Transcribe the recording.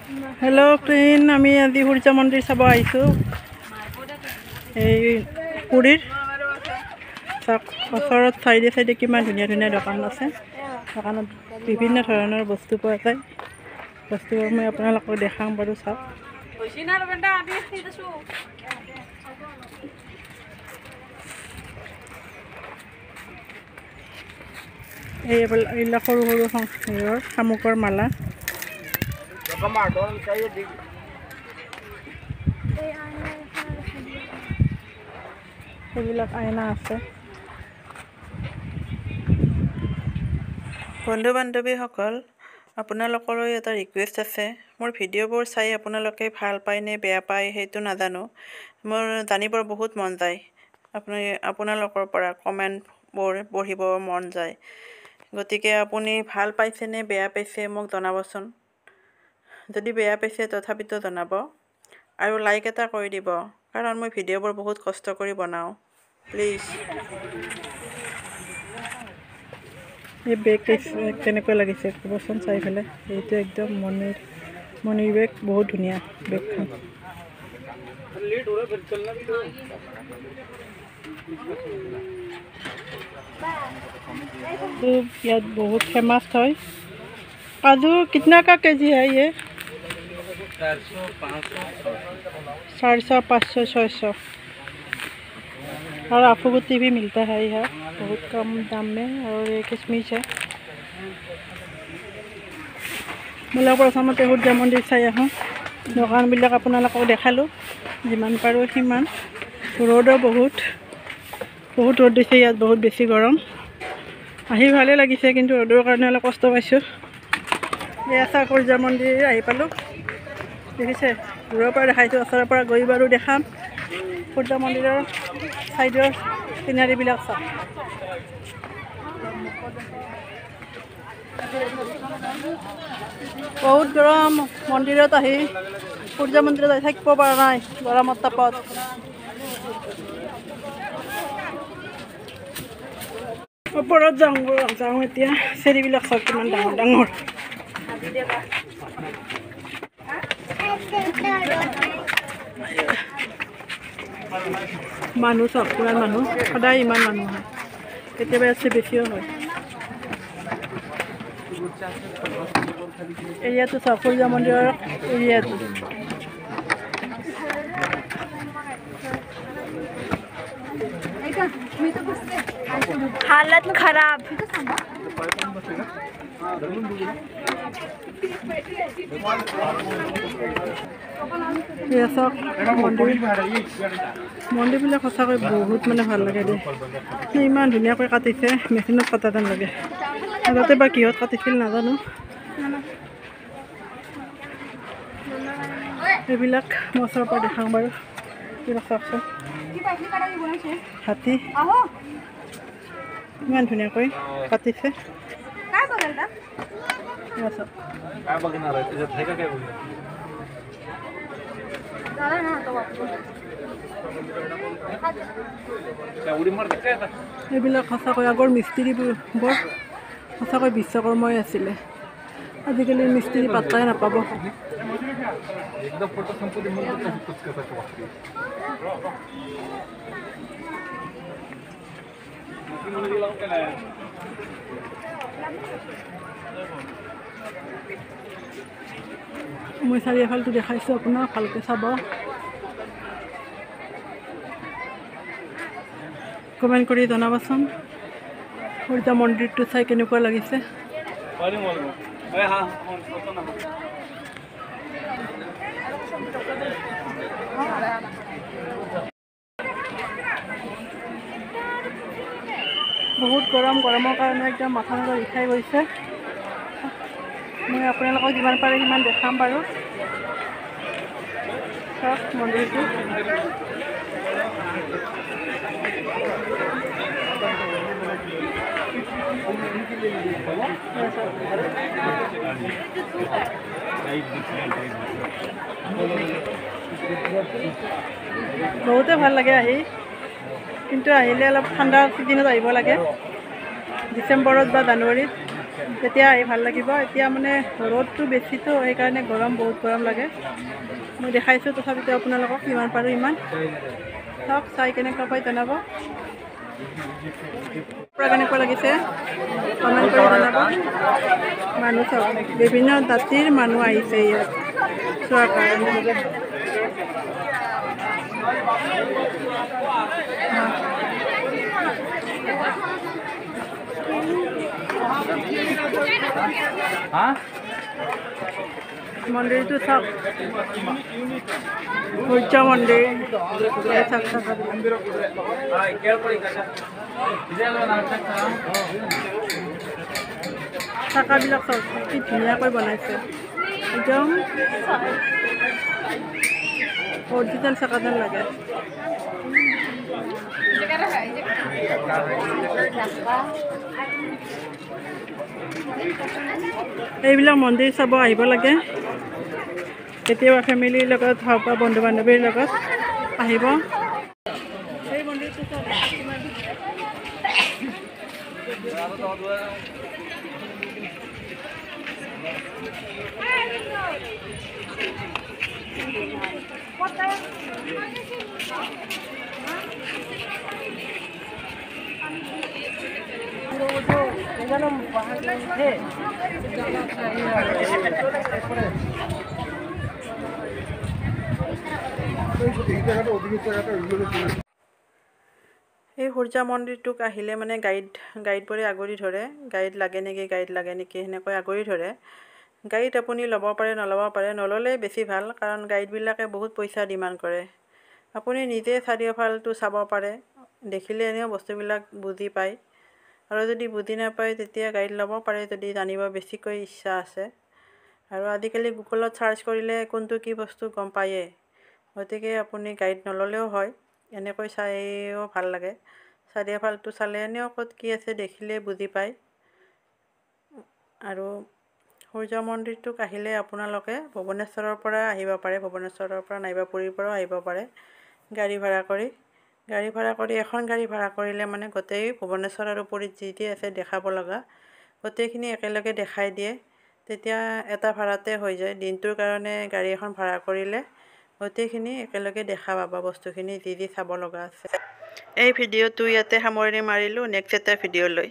Hello' friend, আমি আজি সূৰ্য মন্দিৰ চাব আহিছোঁ। এই পুৰীৰ চাওক, ওচৰত চাইডে চাইডে কিমান ধুনীয়া ধুনীয়া দোকান আছে। দোকানত বিভিন্ন ধৰণৰ বস্তু পোৱা যায়। বস্তুবোৰ মই আপোনালোকক দেখাম বাৰু, চাওক। এইবিলাক সৰু সৰু শামুকৰ মালা। সেইবিলাক আইনা আছে। বন্ধু বান্ধৱীসকল, আপোনালোকৰো এটা ৰিকুৱেষ্ট আছে। মোৰ ভিডিঅ'বোৰ চাই আপোনালোকে ভাল পায় নে বেয়া পায় সেইটো নাজানো, মোৰ জানিবৰ বহুত মন যায়। আপোনালোকৰ পৰা কমেণ্টবোৰ পঢ়িব মন যায়। গতিকে আপুনি ভাল পাইছে নে বেয়া পাইছে মোক জনাবচোন। যদি বেয়া পাইছে তথাপিতো জনাব আৰু লাইক এটা কৰি দিব, কাৰণ মই ভিডিঅ'বোৰ বহুত কষ্ট কৰি বনাওঁ। প্লিজ। এই বেগ কেনেকুৱা লাগিছে ক'বচোন চাই পেলাই। এইটো একদম মণিৰ বেগ, বহুত ধুনীয়া বেগখন। ইয়াত বহুত ফেমাছ হয়। काजू कितना का केजी है ये? 400, 500, 400, 500, 600। और आफूगुत्ती भी मिलता है यहाँ बहुत कम दाम में। और ये किशमिश है। মোলা প্ৰথমতে সূৰ্য মন্দিৰ চাই আহোঁ। দোকানবিলাক আপোনালোকক দেখালোঁ যিমান পাৰোঁ সিমান। ৰ'দো বহুত বহুত ৰ'দ দিছে ইয়াত, বহুত বেছি গৰম। আহি ভালেই লাগিছে, কিন্তু ৰ'দৰ কাৰণে অলপ কষ্ট পাইছোঁ। এয়া চাওক, সূৰ্য মন্দিৰ আহি পালোঁ। দেখিছে, দূৰৰ পৰা দেখাইছোঁ, ওচৰৰ পৰা গৈ বাৰু দেখাম। সূৰ্য মন্দিৰৰ ছাইডৰ চিনাৰীবিলাক চাওক। বহুত গৰম, মন্দিৰত আহি সূৰ্য মন্দিৰত আহি থাকিব পৰা নাই গৰমৰ তাপত। ওপৰত যাওঁ যাওঁ এতিয়া। চেৰিবিলাক চাওক কিমান ডাঙৰ ডাঙৰ। মানুহ চাওক কিমান মানুহ, সদায় ইমান মানুহ হয়, কেতিয়াবা ইয়াতছে বেছিও হয়। এৰিয়াটো চাওক, সূৰ্য মন্দিৰৰ এৰিয়াটো। हालत खराब। এয়া চাওক মন্দিৰ। মন্দিৰবিলাক সঁচাকৈ বহুত মানে ভাল লাগে দেই। ইমান ধুনীয়াকৈ কাটিছে, মেচিনত কটা যেন লাগে। আগতে বা কিহত কাটিছিল নাজানো। এইবিলাক মই ওচৰৰ পৰা দেখাওঁ বাৰু। এইবিলাক চাওকচোন, হাতী ইমান ধুনীয়াকৈ কাটিছে। এয়া চাওক। काय बघणार आहे त्याच्यात आहे का काय बघणार? उडी मारते काय आता? এইবিলাক সঁচাকৈ আগৰ মিস্ত্ৰীবোৰ বৰ সঁচাকৈ বিশ্বকৰ্মই আছিলে। আজিকালি মিস্ত্ৰী পাত্তাই নাপাব। एकदा फोटो संपू दे, मग बघ कसं कसं वागते। মই চাৰিওফালটো দেখাইছোঁ আপোনাক, ভালকৈ চাব। কমেণ্ট কৰি জনাবচোন সূৰ্য মন্দিৰটো চাই কেনেকুৱা লাগিছে। বহুত গৰম, গৰমৰ কাৰণে একদম মাথা চাথা বিষাই গৈছে। মই আপোনালোকক যিমান পাৰে সিমান দেখাম বাৰু। চাওক মন্দিৰটো। বহুতে ভাল লাগে আহি, কিন্তু আহিলে অলপ ঠাণ্ডা চিজনত আহিব লাগে, ডিচেম্বৰত বা জানুৱাৰীত। তেতিয়া আহি ভাল লাগিব। এতিয়া মানে ৰ'দটো বেছিতো, সেইকাৰণে গৰম, বহুত গৰম লাগে। মই দেখাইছোঁ তথাপিতো আপোনালোকক যিমান পাৰোঁ ইমান। চাওক, চাই কেনেকুৱা পাই জনাব। পৰা কেনেকুৱা লাগিছে কমেণ্ট কৰি জনাব। মানুহ চাওক, বিভিন্ন জাতিৰ মানুহ আহিছে ইয়াত চোৱাৰ কাৰণে। মন্দিৰটো চাওক, সূৰ্য মন্দিৰ চাওক, চাকাবিলাক চাওক কি ধুনীয়াকৈ বনাইছে, একদম অৰিজিনেল চাকা যেন লাগে। এইবিলাক মন্দিৰ চাব আহিব লাগে কেতিয়াবা, ফেমিলিৰ লগত হওক বা বন্ধু বান্ধৱীৰ লগত আহিব। এই মন্দিৰটো চাওক কিমান এই সূৰ্য মন্দিৰটোক আহিলে মানে গাইডবোৰে আগুৰি ধৰে, গাইড লাগে নেকি, গাইড লাগে নেকি সেনেকৈ আগুৰি ধৰে। গাইড আপুনি ল'ব পাৰে, নল'ব পাৰে, নল'লে বেছি ভাল, কাৰণ গাইডবিলাকে বহুত পইচা ডিমাণ্ড কৰে। আপুনি নিজে চাৰিওফালটো চাব পাৰে, দেখিলে এনেও বস্তুবিলাক বুজি পায়, আৰু যদি বুজি নাপায় তেতিয়া গাইড ল'ব পাৰে যদি জানিব বেছিকৈ ইচ্ছা আছে। আৰু আজিকালি গুগলত চাৰ্চ কৰিলে কোনটো কি বস্তু গম পায়েই, গতিকে আপুনি গাইড নল'লেও হয়, এনেকৈ চাইও ভাল লাগে। চাৰিওফালটো চালে এনেও ক'ত কি আছে দেখিলে বুজি পায়। আৰু সূৰ্য মন্দিৰটোক আহিলে আপোনালোকে ভুৱনেশ্বৰৰ পৰা আহিব পাৰে, ভুৱনেশ্বৰৰ পৰা নাইবা পুৰীৰ পৰাও আহিব পাৰে গাড়ী ভাড়া কৰি। গাড়ী ভাড়া কৰি, এখন গাড়ী ভাড়া কৰিলে মানে গোটেই ভুৱনেশ্বৰ আৰু পুৰীত যি যি আছে দেখাব লগা গোটেইখিনি একেলগে দেখাই দিয়ে, তেতিয়া এটা ভাড়াতে হৈ যায়। দিনটোৰ কাৰণে গাড়ী এখন ভাড়া কৰিলে গোটেইখিনি একেলগে দেখা পাব, বস্তুখিনি যি যি চাব লগা আছে। এই ভিডিঅ'টো ইয়াতে সামৰণি মাৰিলোঁ, নেক্সট এটা ভিডিঅ' লৈ।